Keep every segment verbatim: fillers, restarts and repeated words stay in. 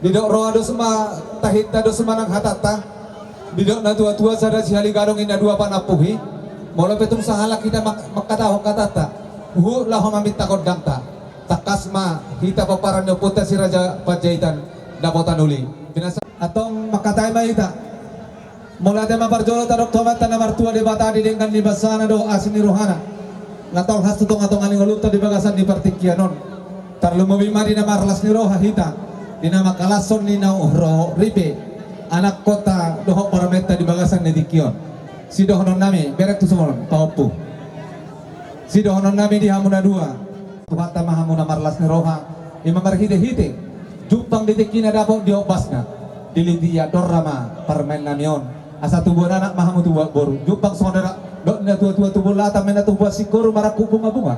Didok roha dos ma tahinta dos ma nang hatanta. Didok na tua-tua sada sihali gadong inna dua panampuhi. Molo pe tung sahalak hita mak-, mangkatahon hatanta, huhut laho maminta gondangta. Tangkas ma hita pomparan ni ompunta Si Raja Panjaitan dapotan uli. Pinasa-, antong mangkatai ma hita. Mauliate ma parjolo tadok tu Amanta na martua Debata di denggan ni basana dohot asi ni rohana, na tolhas tu tonga-tonga ni ngolunta di bagasan ni partingkian on. Tarlumobi ma di na marlas ni roha hita, di na mangkalashon ni naung ro ripe anakkonta dohot parumaenta di bagasan ni tingki on. Sidohononnami, bereng tu son pahompu. Sidohononnami di hamu na dua. Tuhanta ma hamu na marlas ni roha, i ma marhite-hite jumpang di tingki na dapot di ombasna, diliti ia dorra ma parumaennami on. Asa tubuan anak ma hamu tubuan boru, jumpang songon dok ni na tua-tua, tubuan lata ma inna tubuan singkoru marangkup bunga-bunga.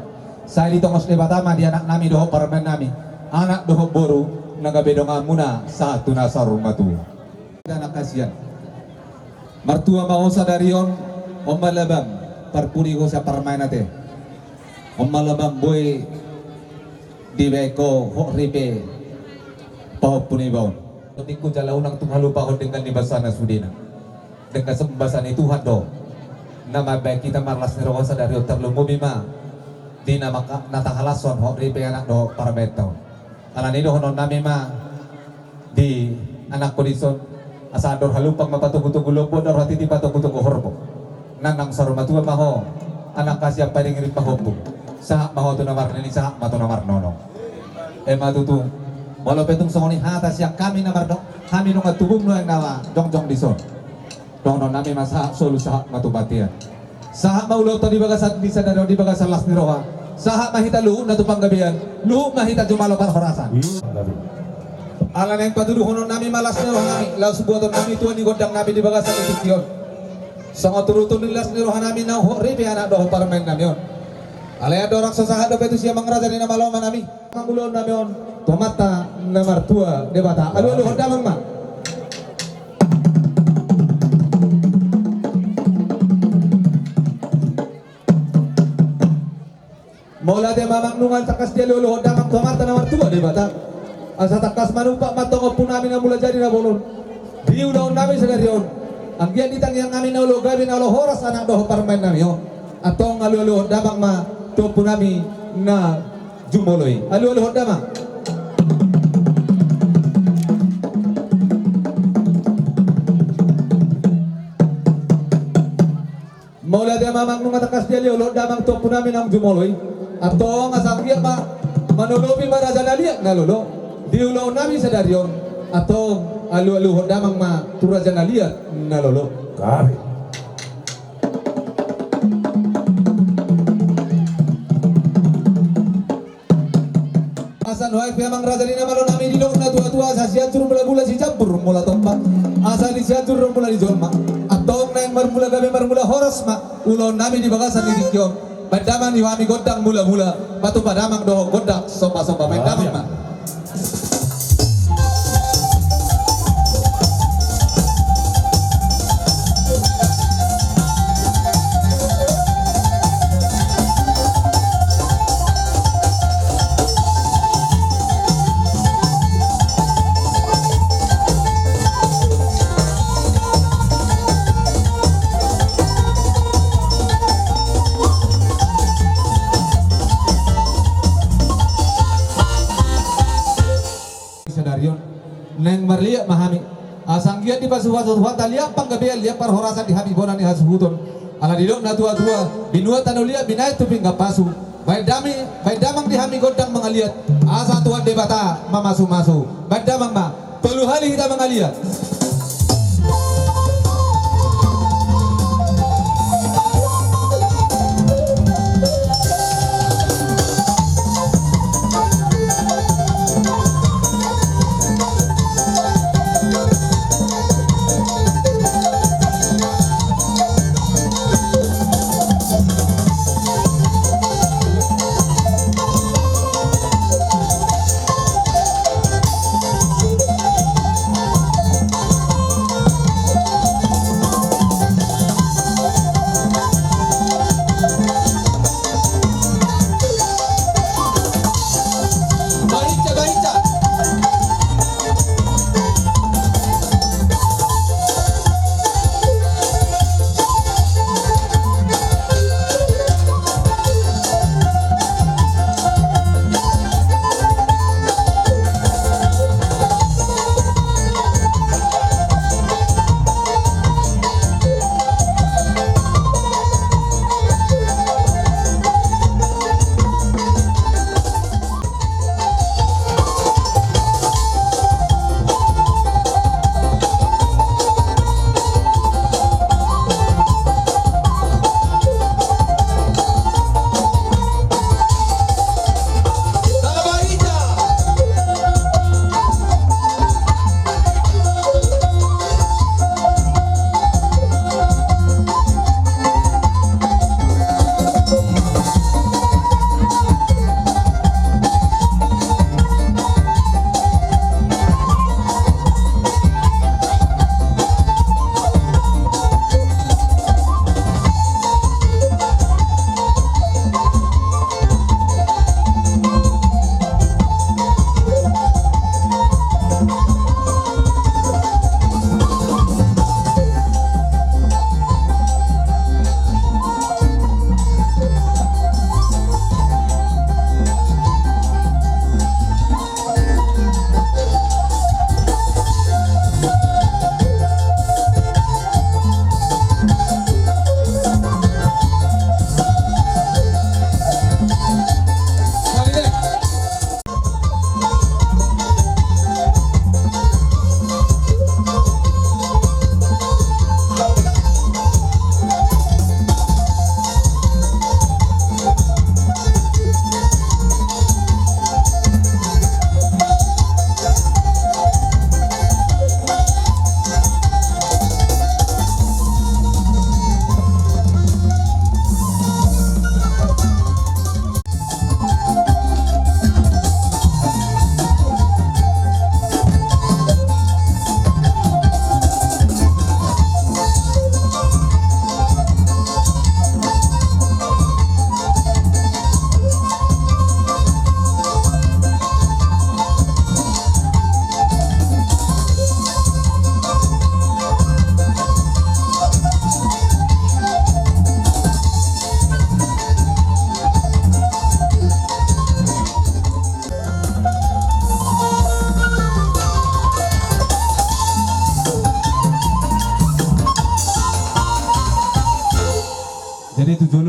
Sai ditongos Debata ma di anaknami dohot parumaennami, anak dohot boru na gabe donganmuna sahat tu na saur matua. Anak hasian. Martua ma ho sadari on, on ma labam parpudi ho sian parumaen ate. On ma labam boi dibaen ho hot ripe pahompu niba on. Tingku jala unang tung halupahon denggan ni basana sudena. Denggan sembasa ni Tuhan do na mambaen hita marlas ni roha sadari on, tarlumobi ma di na maka-, na tahalashon hot ripe anak dohot parumaenta on. Alani i dohononnami ma di anakko dison, asa andor halumpang ma patogu-togu lombu, andor hatiti patogu-togu horbo. Nang naung saur matua ma ho, anak hasian pairing-iring pahompu. Sahat ma ho tu na marnini, sahat ma tu na marnono. Ema tutu, molo pe tung songon i hata sian hami na mardo-, hami dongan tubum nuaeng na jongjong dison. Dohononnami ma sahat solu, sahat ma tu bontean. Sahat ma ulaonta di bagasan ni sadari on di bagasan las ni roha. Sahat ma hita luhutna tu panggabean, luhut ma hita jumalo parhorasan. Ala naeng patuduhononnami ma las ni rohanami, laos buatonnami tua ni gondangnami di bagasan ni tingki on. Songon turutur ni las ni rohanami naung hot ripe anak dohot parumaennami on. Alai andorang so sahat dope tusi amang raja ni na malo ma nami. Mangulahon nami on tu Amanta na martua Debata. Alualuhon damang ma. Mauliate ma amang nunga tangkas dialualuhon damang tu Amanta na martua Debata. Asa tangkas manumpak ma antong ompunami na mula jadi na bolon di ulaonnami sadari on. Anggiat di tangiangnami na olo gabe na olo horas anak dohot parumaennami on. Antong alualuhon damang ma tu ompunami na jumolo i. Alualuhon damang. Mauliate ma amang nunga tangkas dialualuhon damang tu ompunami naung jumolo i. Antong asa anggiat ma manolopi ma raja na liat na lolo di ulaonnami sadari on. Antong alualuhon damang ma tu raja na liat na lolo. Gabe. Asa nuaeng pe amang raja ni na malo nami, didok na tuatua, asa Sianjur Mulabula, Sijambur Mulatompa. Asa di Sianjur do mula ni jolma. Antong naeng marmula gabe marmula horas ma ulaonnami di bagasan ni tingki on. Baen damang di hami gondang mulamula, patupa damang dohot gondang sombasomba. Baen damang ma. Sadari on naeng marliat ma hami. Asa anggiat dipasupasu Tuhanta liat panggabean, liat parhorasan di hami bona ni hasuhuton. Ala didok na tuatua, binua tano liat binahen tu pinggan pasu. Baen damang, baen damang di hami gondang mangaliat. Asa Tuhan Debata mamasumasu. Baen damang ma. Tolu hali hita mangaliat.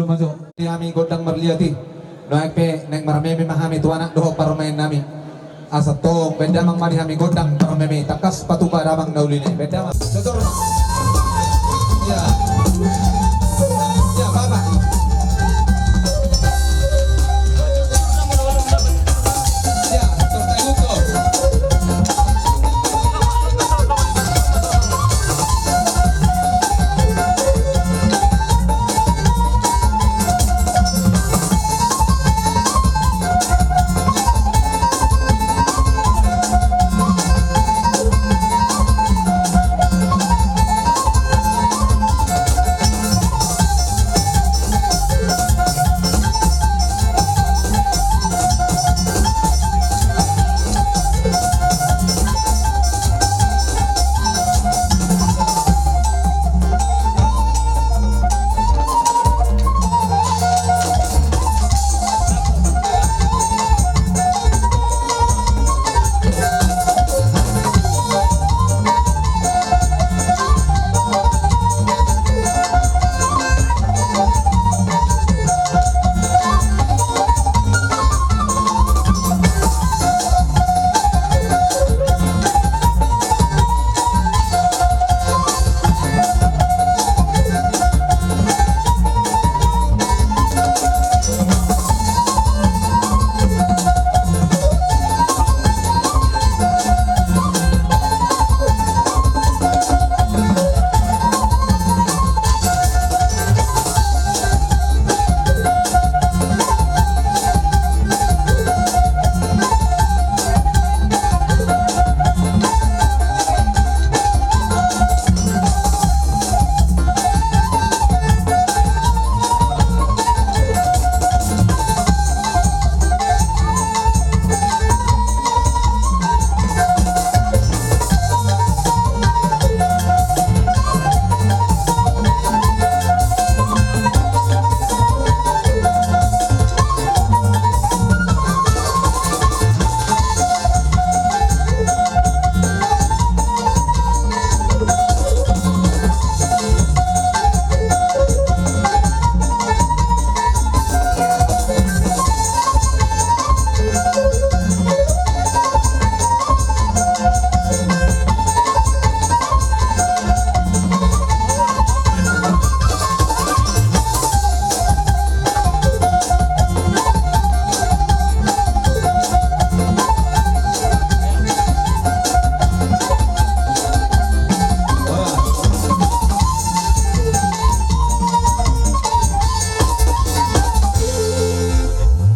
Majo di hami gondang marliat i. Nuaeng pe naeng marmeme ma hami tu anak dohot parumaen nami. Asa tong baen damang ma di hami gondang marmeme, tangkas patupa damang na uli nai, baen damang. Tutur. Ya. Ya, Bapak. Ya, tutur, tutur.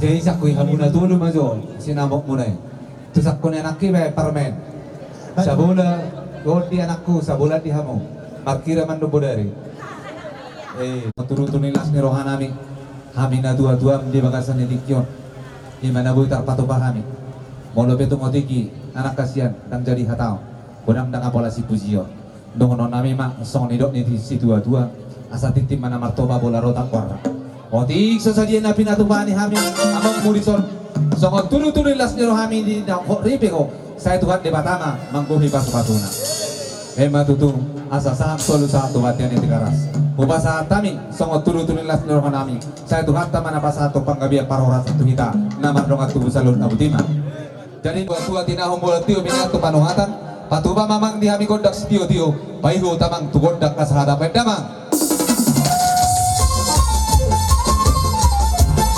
Jadi, sakkon i hamu na tolu ma jo sinamotmuna i. Tu sakkon ni anakki baen parumaen. Sabola, gondi anakku, sabola di hamu. Markira mandok bodari. Eh, tudu tu ni las ni rohanami. Hami na tuatuam di bagasan ni tingki on. Ima na boi tarpatupa hami. Molo pe tung otik i, anak hasian, ndang jadi hataon. Godang ndang apala sipujion. Dohononnami ma songon nidok ni situatua, asa tintin ma na martoba bola rota kuarna. Otik so sadia na pinatupa ni hami amongmu dison, songon tudutudu ni las ni rohami di na hot ripe ho, sai Tuhan Debata ma manggohi pasupasuna. Ima tutu, asa sahat solu sahat tu batia ni Tigaras. Hupasahat hami songon tudutudu ni las ni rohanami, sai Tuhanta ma na pasahat tu panggabean parhorasan tu hita na mardongan tubu saluhut na boti ma. Jadi, tua-tua tinahu molo tio mingat tu panuhatan, patupa ma amang di hami gondang sitiotio, paihut amang tu gondang na sahata, baen damang.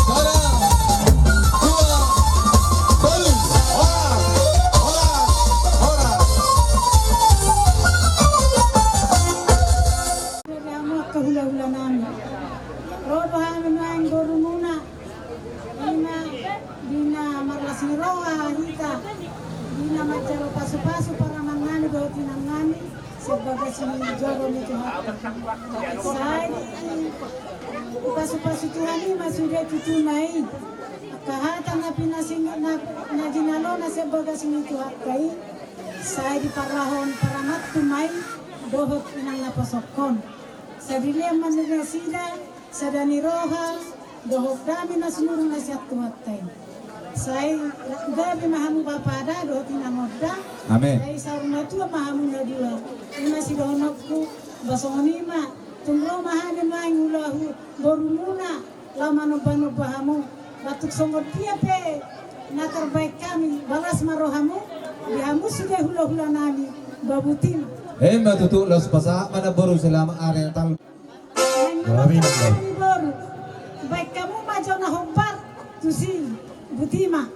Sada, dua, tolu, horas, horas, horas. Angka hulahula nami. Ro do hami nuaeng borumuna. Ima di na marlas ni roha hita, di na manjalo pasupasu parumaennami dohot inangnami, sian bagas ni joro ni Tuhanta. Sai dipasupasu Tuhan i ma sude tutu ma i. Angka hata na pinasing na, na jinalona sian bagas ni Tuhanta i, sai diparrohahon parumaenmuna i dohot inang naposokkon. Sai dilehon ma nasida sada ni roha dohot dame na sumurung na sian Tuhanta i. Sai gabe ma hamu bapa da dohot inang da. Amen. Sai saur matua ma hamu na dua. Ima sidohononku, ba songon i ma Tung ro ma hami nuaeng hulahula borumuna laho manombanomba hamu. Ba tung songon dia pe na tarbaen hami, balas ma rohamu di hamu sude hulahulanami. Ba botima. Emma tutu, laos pasahat ma namboru, selamat ari Natal. Amin. Boru. Baen hamu ma jo na hombar tusi. Botima.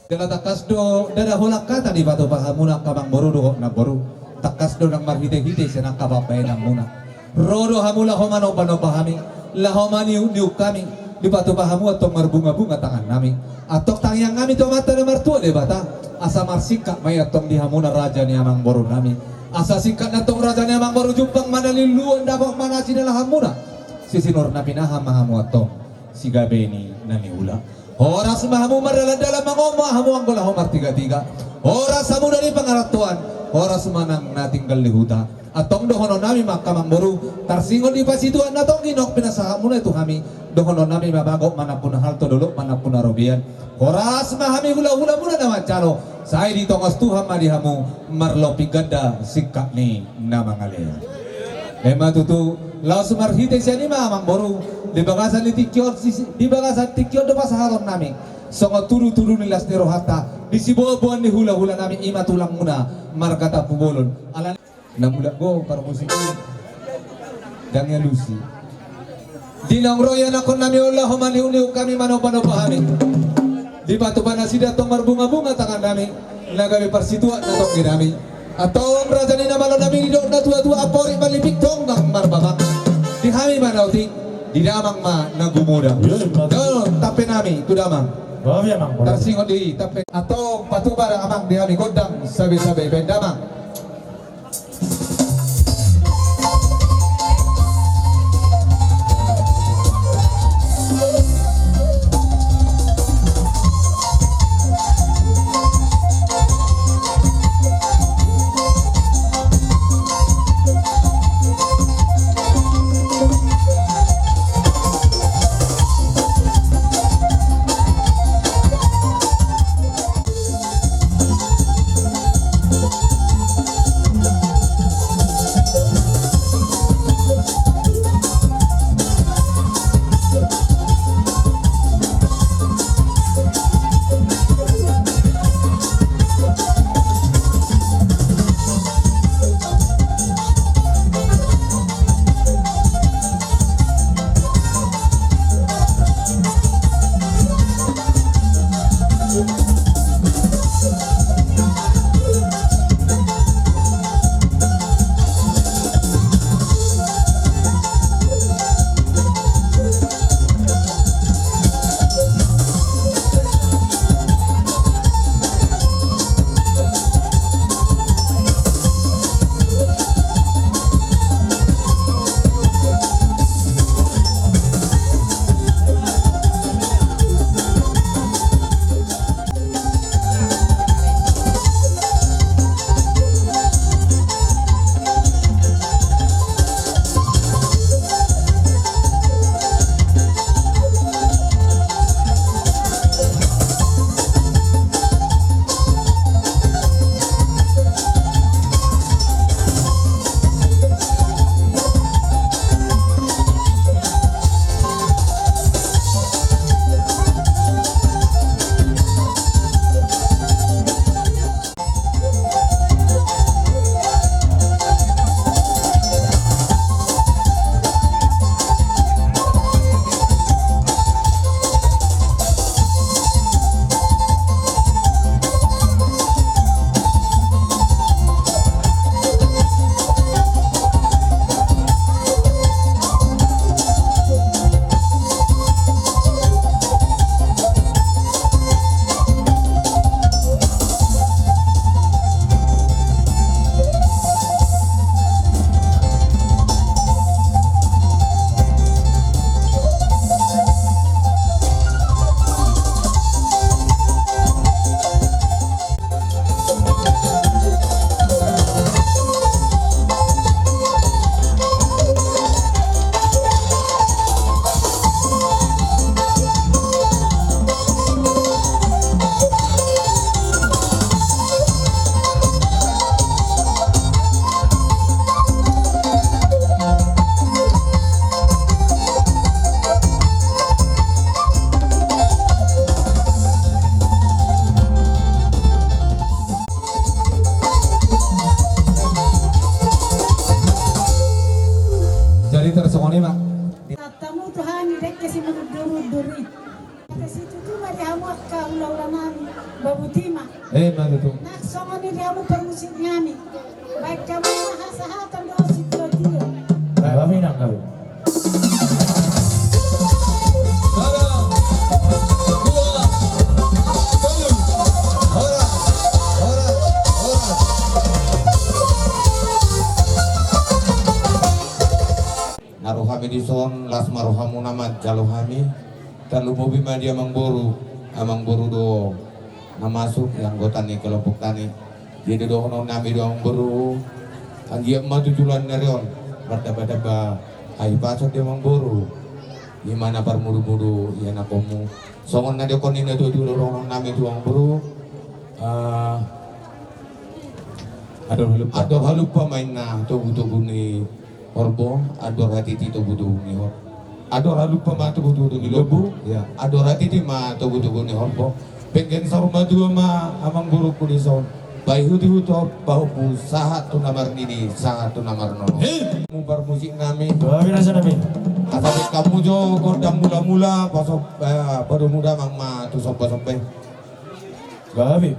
Jala tangkas do ndada holan hata dipatupa hamuna angka amangboru dohot namboru. Tangkas do nang marhitehite sian angka pambahenanmuna. Ro do hamu laho manombanomba hami, laho maniukniuk hami, dipatupa hamu antong marbungabunga tangannami. Antong tangiangnami tu Amanta na martua Debata, asa marsingkat ma i antong di hamuna raja ni amangborunami. Asa singkat antong raja ni amangboru, jumpang ma na niluluan, dapot ma na sinalahanmuna. Sisinur na pinahan ma hamu antong sigabe ni na niula. Horas ma hamu mardalandalan mangomo hamu anggo laho martigatiga. Horas hamu na di pangarantoan, horas ma nang na tinggal di huta. Antong dohononnami ma angka amangboru, tarsingot di pasituak na tonggi naung pinasahatmuna i tu hami. Dohononnami ma bagot manang tu na halto, dolok manang tu na robean. Horas ma hami hulahulamuna na manjalo. Sai ditongos Tuhan ma di hamu marlopi ganda singkat ni na mangalean. Ima tutu, laos marhite sian i ma amangboru, di bagasan ni tingki on, di bagasan tingki on do pasahatonnami songon tudutudu ni las ni rohanta di siboanboan ni hulahulanami, ima tulangmuna marga Tampubolon. Alani na mulak do parmusik i, ndang dialusi. Di naung ro ianakkonnami on laho maniukniuk hami, manombanomba hami, dipatupa nasida antong marbungabunga tangannami, na gabe parsituak na tongginami. Antong raja ni na malo nami, didok na tuatua, amporik ma lipik tonggang marbabang. Di hami ma na otik, di damang ma na gumodang. Tampenami tu damang. Tarsingot di tampe. Antong patupa da amang di hami gondang sabesabe bahen damang. Babutima. Eh, ma tutu. Nang songon i di hamu parmusik nami. Baen hamu ma hasahatan dohot sitiotio. Gabe nang gabe. Sada, dua, tolu. Horas, horas, horas. Na ro hami dison, las ma rohamuna manjalo hami. Tarlumobi ma di amangboru, amangboru do na masuk di anggota ni kelompok tani. Jadi dohonon nami do amangboru, anggiat ma tu joloan ni ari on mardamba-damba hahipason di amangboru. Ima na parmudu-mudu ianakhonmu. Songon na didok ni natua-tua, dohonon nami tu amangboru, ah, andor halumpang, andor halumpang ma inna togu-togu ni horbo, andor hatiti togu-togu ni hor-, andor halumpang ma togu-togu ni lombu. Lombu, ya. Andor hatiti ma togu-togu ni horbo. Penggan saur matua ma amangborungku dison. Paihut-ihut pahompu sahat tu na marnini, sahat tu na marnono. Hei! Hamu parmusik nami. Gabe nasa nami. Asa pe hamu jo gondang mula-mula, pasom-, eh, padomu damang ma tu somba-somba i. Gabe.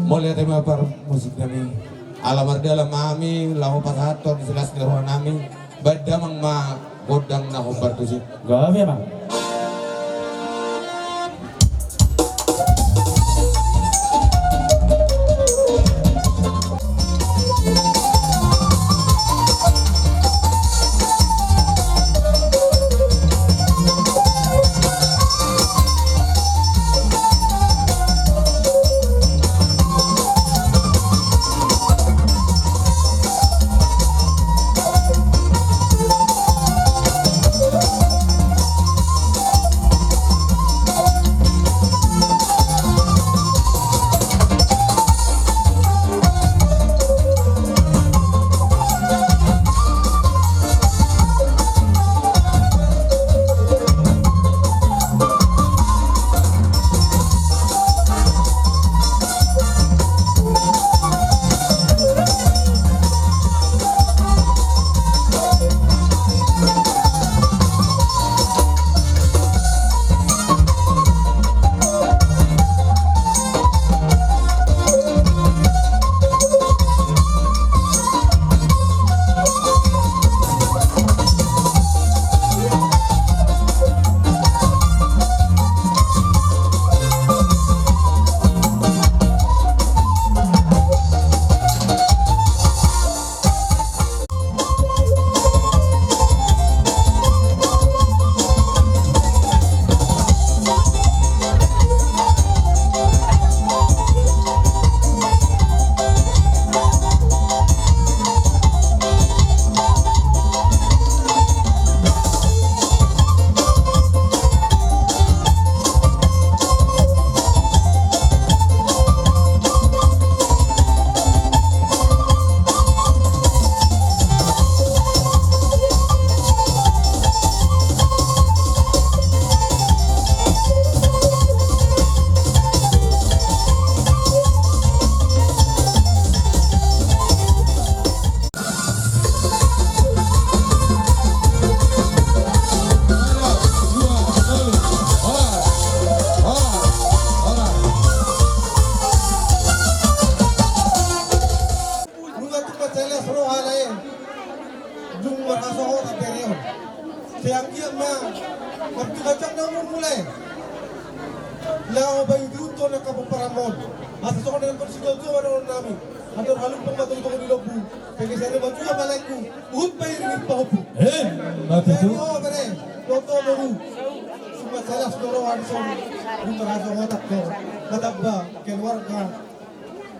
Mauliate ma parmusik nami. Ala mardalan ma hami laho pasahathon silas ni roha nami. Baen damang ma gondang na hombar tusi. Gabe ma. Nunga tung mansai las roha lae. Dung marhasahatan bere on. Sai anggiat ma martuga jang na umur mulae. Laho paihut-ihuthon angka pomparanmon. Asa songon na nidok ni sitaotaoan nami. Andor halumpang ma togu-togu ni lombu. Penggan saur matua ma laengku. Huhut ma iring-iring pahompu. Emma tutu. Jadi, o bere, dohot boru. Nunga mansai las do roha dison. Dung marhasahatan do. Martamba keluarga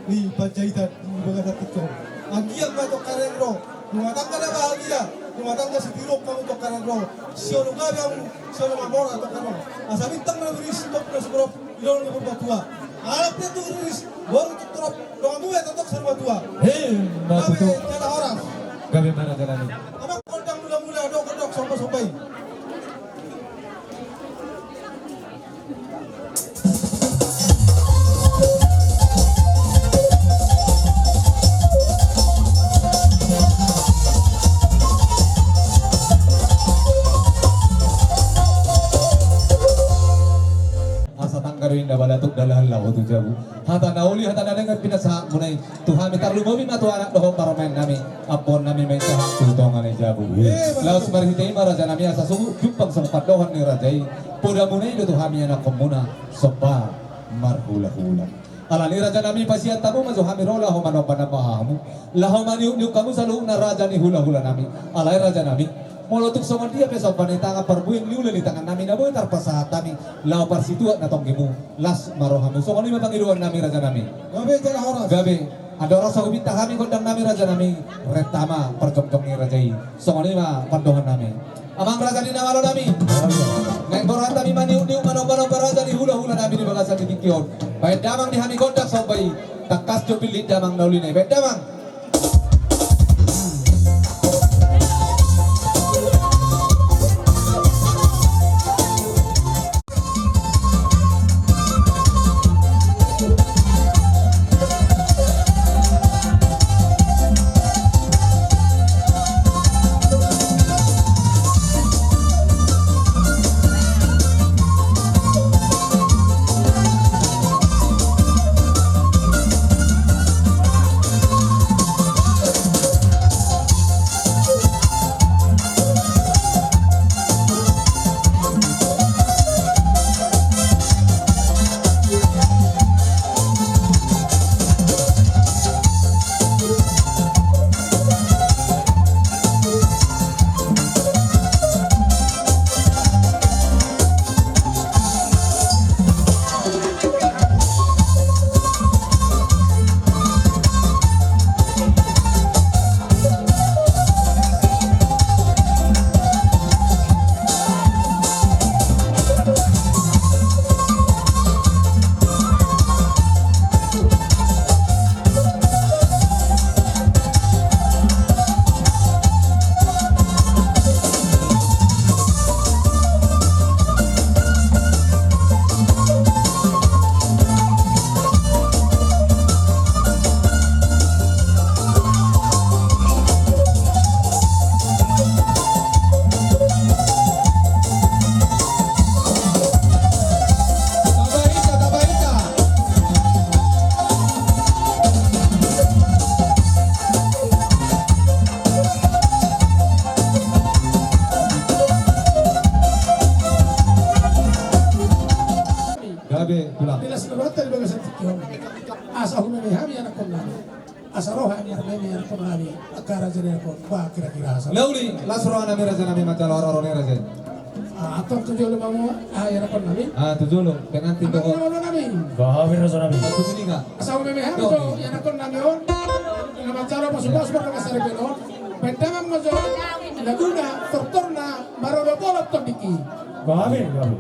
ni Panjaitan di bagasan tingki on. Anggiat ma tongka naeng ro rumah tangga na bahagia, rumah tangga sitorop hamu tongka naeng ro. Siolo gabe hamu, siolo mamora tongka naeng ro. Asa bintang na rumiris, topu na sumorop, di dolok ni Purbatua. Alap na tu riris, boru tu torop, dongan muna tongtong saur matua. Emma tutu. Gabe jala horas. Gabe ma na jala ni. Amang gondang mula-mula, dok-dok, somba-somba i. Inda balatuk dalan laho tu jabu. Hata na uli hata na denggan pinasahatmuna i tu hami, tarlumobi ma tu anak dohot parumaen nami, ampuon nami ma i sahat tu tonga ni jabu. Laos marhite i ma raja nami asa suhut jumpang songon pandohan ni raja i, podamuna i do tu hami anakkonmuna somba marhulahula. Alani i raja nami, pasian hamu ma jo hami ro laho manomba-nomba hamu, laho maniuk-niuk hamu saluhutna raja ni hulahula nami. Alai raja nami, molo tung songon dia pe somba ni tangan, parbue ni ula ni tangan nami na boi tarpasahat hami laho parsituak na tonggimu, las ma rohamu. Songon i ma pangidoan nami raja nami. Gabe jala horas. Gabe. Andorang so hupinta hami gondang nami raja nami, renta ma parjongjong ni raja i. Songon i ma pandohan nami. Amang raja ni na malo nami. Naeng borhat hami maniuk-niuk manomba-nomba raja ni hulahula nami di bagasan ni tingki on. Baen damang di hami gondang somba i. Tangkas jo pillit damang na uli na i. Baen damang. Gabe, tulang. Di las ni rohanta di bagasan tingki on. Asa humeme hami anakkonnami. Asa ro hami marmeme anakkonnami. Angka raja ni anakkon. Bah, kira-kira asa. Na uli, las rohanami rajanami manjalo haroro ni raja i. Ah, antong tu jolo ma hamu, ah, anakkonnami. Ah, tu jolo, pengantin dohot. Amang na malo nami. Bah, hami rajanami. Asa humeme hami jo anakkonnami on. Na manjalo pasu-pasu marga saripeon. Baen damang ma jo laguna, tortorna, marolop-olop tondingki. Bah, hami, bah, hami.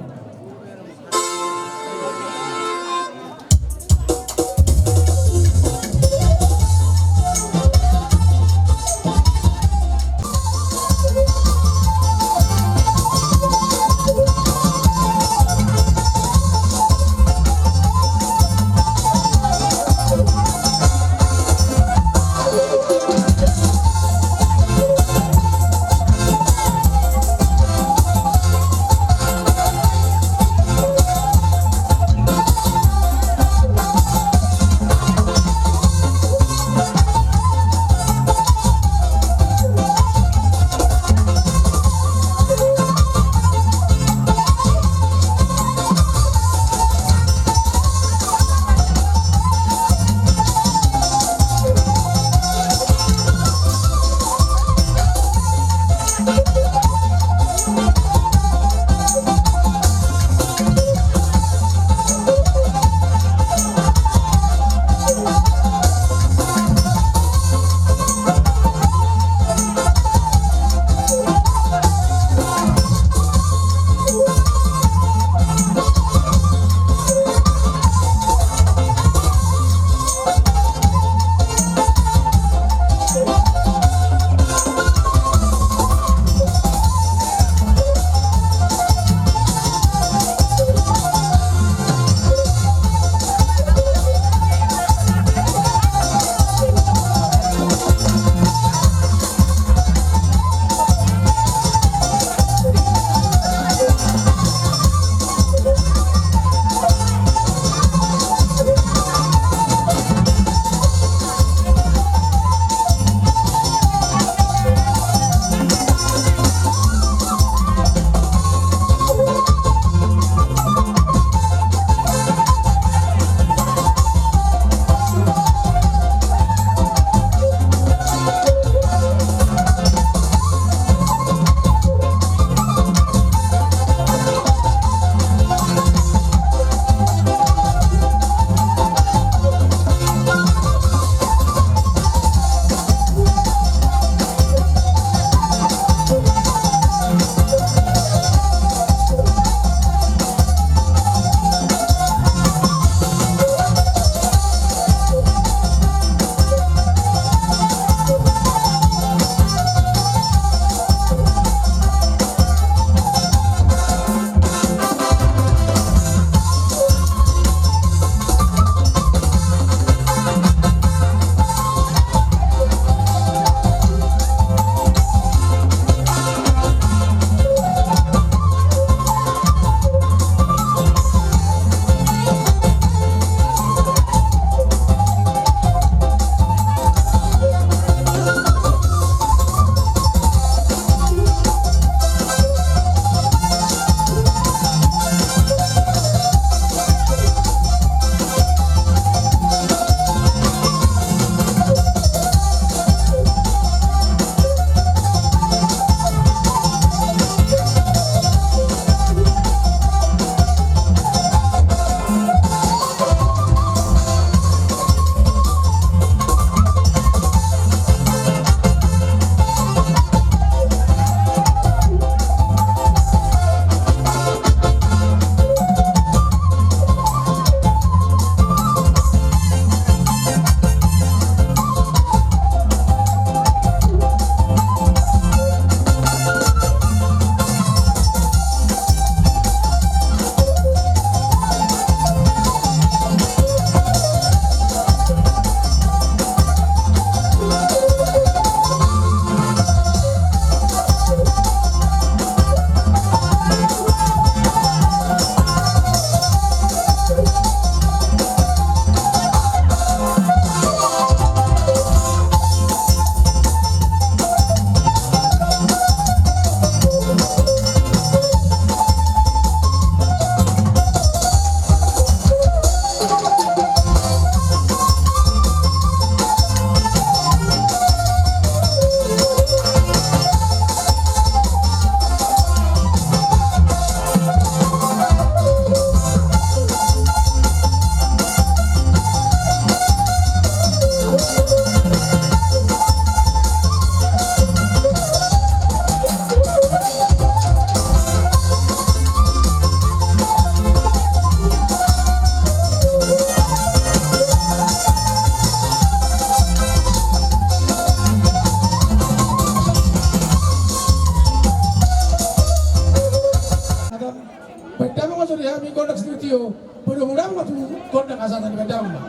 Sude hami gondang sitio-tio, poda hudang ma tu gondang hasahatan ni bahen damang ma.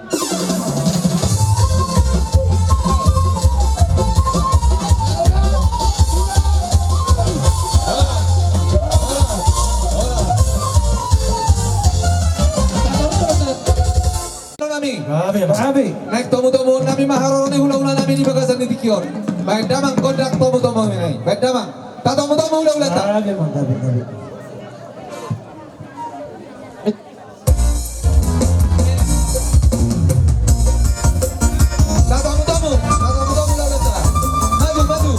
Nami. Nami, nami. Naeng tomu-tomu nami ma haroro ni hula-hula nami di bagasan ni tingki on. Bahen damang gondang tomu-tomu nami. Bahen damang. Tatomu-tomu hula-hulanta. Nami, nami, nami. Tatomu-tomu, tatomu-tomu hula-hulanta. Maju, maju.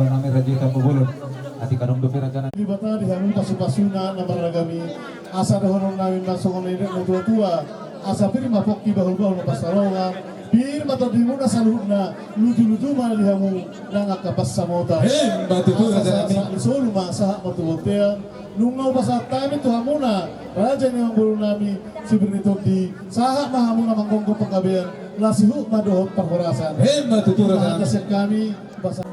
Nami Raja i Tampubolon. Atik adong dope raja nami. Debata di hamu pasupasuna na marragam i. Asa dohonon nami ma songon na nidok ni natua-tua. Asa pir ma pongki, bahulbahul ma pansalongan. Pir ma tondimuna saluhutna. Lujuluju ma di hamu nang angka pansamotan. Emma tutu raja nami. Asa sahat ni solu ma sahat ma tu bontean. Nunga hupasahat hami tu hamuna raja ni amangboru nami, sipir ni tondi, sahat ma hamuna manggomgom panggabean, laos sihut ma dohot parhorasan. Emma tutu raja nami. Sian hami, hupasahat.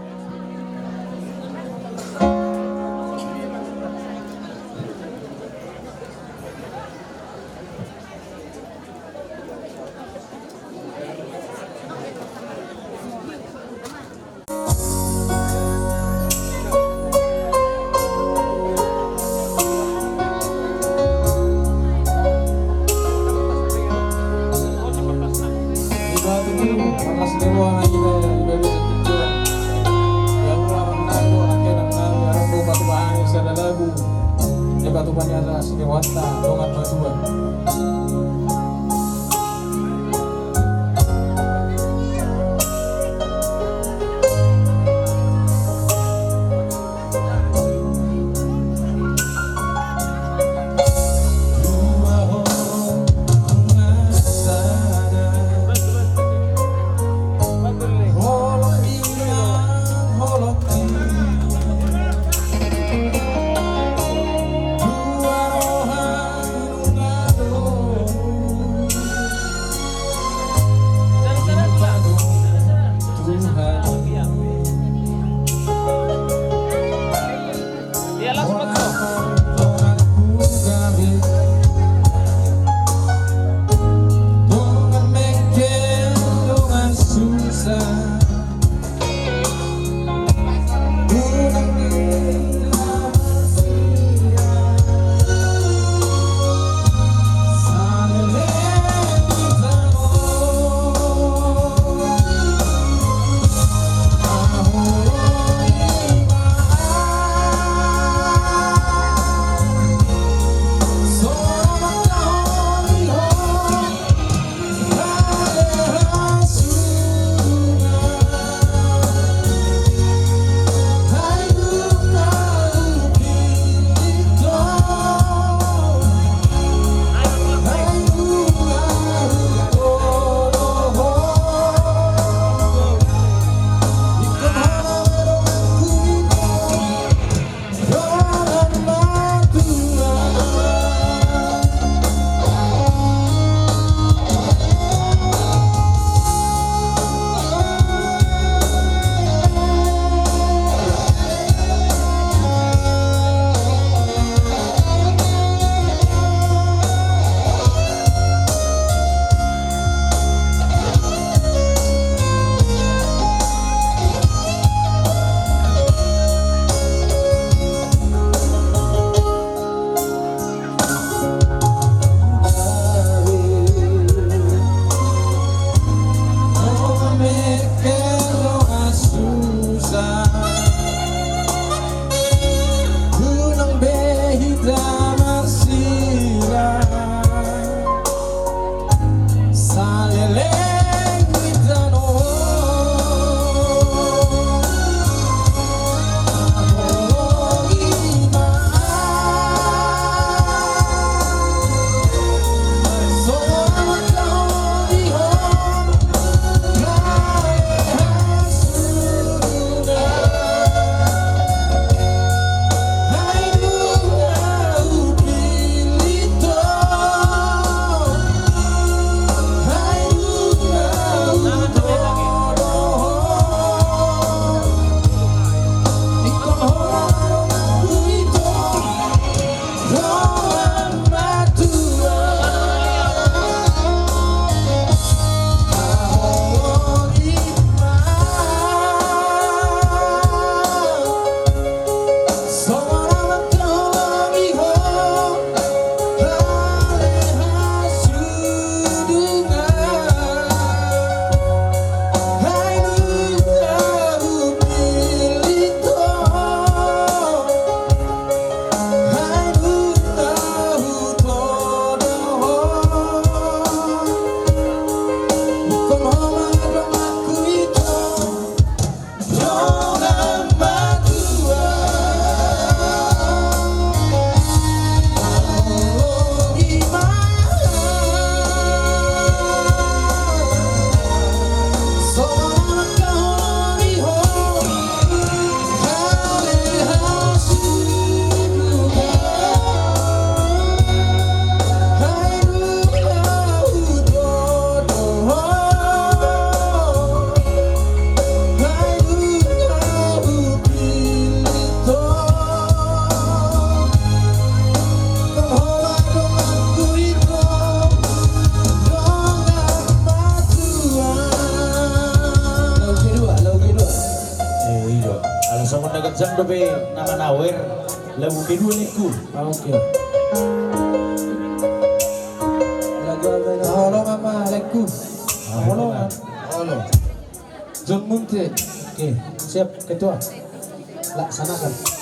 Songon na ganjang dope na manawer lagu kedua, Lengku. Oke. Lagu apa ini? Halo, Mama, Lengku. Halo, Mama. Halo. John Munte. Oke, siap, Ketua. Laksanakan.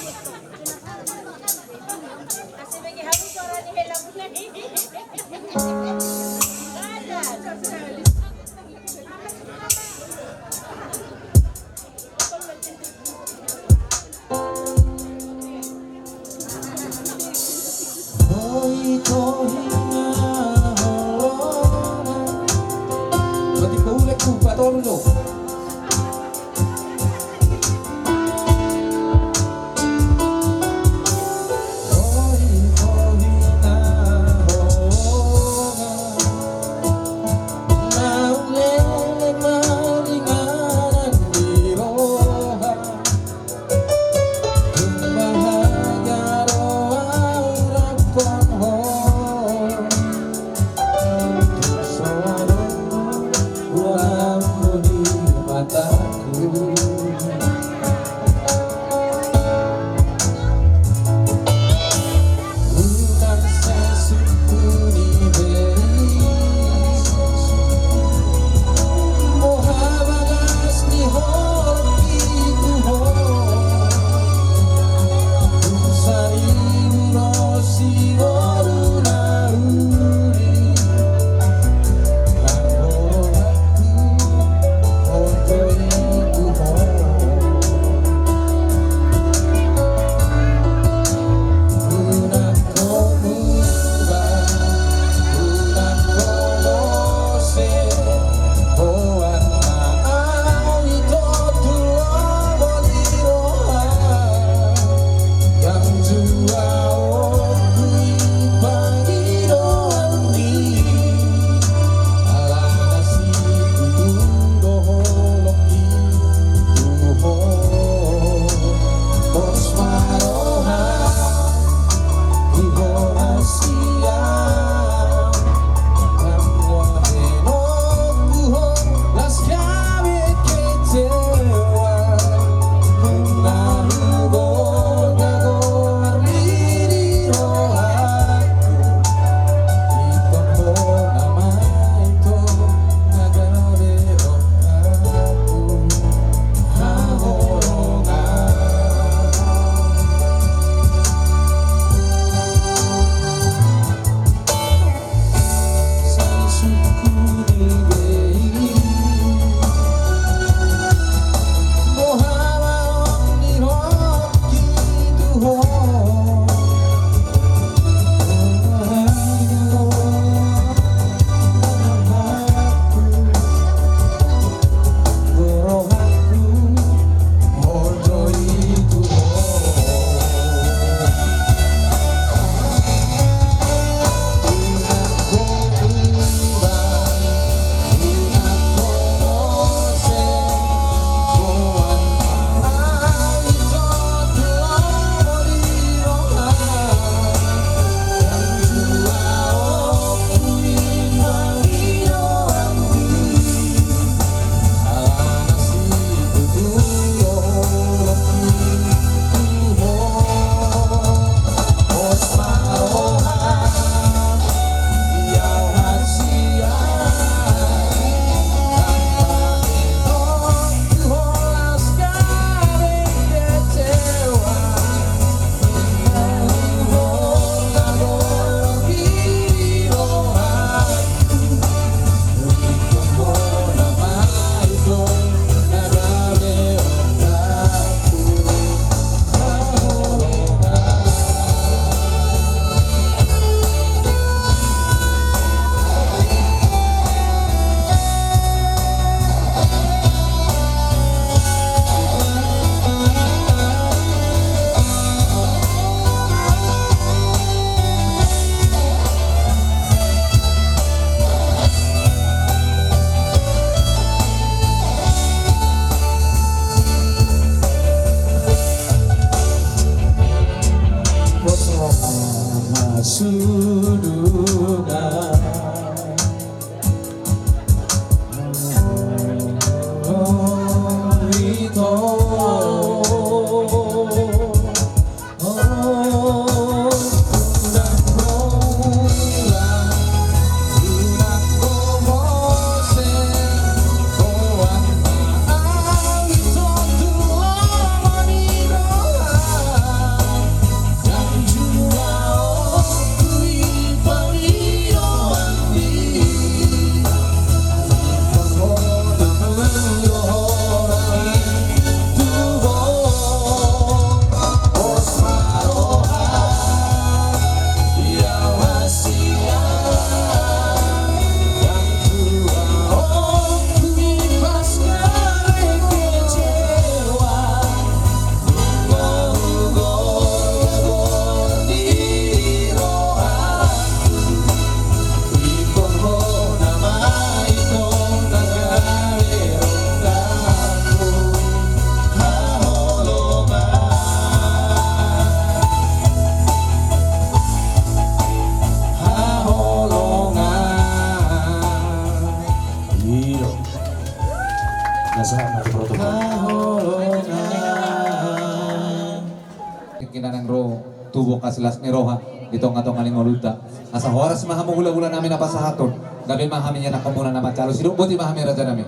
Naeng ro tubu hasillas ni roha di tonga-tonga ni ngolunta. Asa horas ma hamu hulahula nami na pasahathon, gabe ma hami ianakhonmuna na mansai alo, sidok boti ma hami raja nami.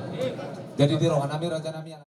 Jadi di roha nami raja nami.